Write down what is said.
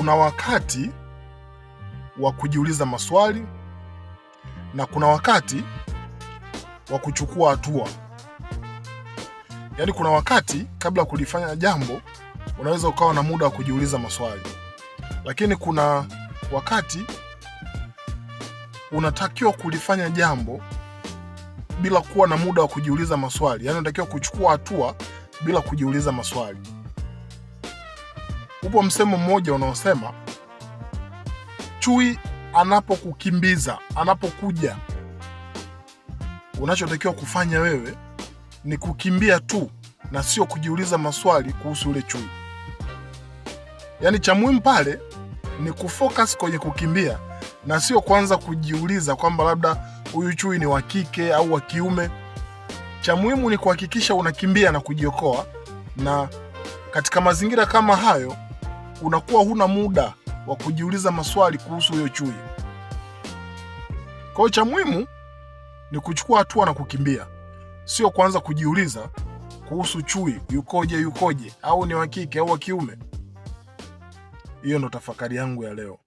Kuna wakati wa kujiuliza maswali na kuna wakati wa kuchukua hatua. Yaani kuna wakati kabla ya kulifanya jambo unaweza ukawa na muda wa kujiuliza maswali, lakini kuna wakati unatakiwa kulifanya jambo bila kuwa na muda wa kujiuliza maswali. Yaani unatakiwa kuchukua hatua bila kujiuliza maswali. Upo msemo mmoja unaosema chui anapokukimbiza, anapokuja, unachotakiwa kufanya wewe ni kukimbia tu na sio kujiuliza maswali kuhusu yule chui. Yaani cha muhimu pale ni kufocus kwenye kukimbia na sio kuanza kujiuliza kwamba labda huyu chui ni wa kike au wa kiume. Cha muhimu ni kuhakikisha unakimbia na kujiokoa, na katika mazingira kama hayo unakuwa huna muda wa kujiuliza maswali kuhusu huyo chui. Kwa hiyo cha muhimu ni kuchukua hatua na kukimbia, sio kuanza kujiuliza kuhusu chui yukoje yukoje, au ni wa kike au wa kiume. Hiyo ndo tafakari yangu ya leo.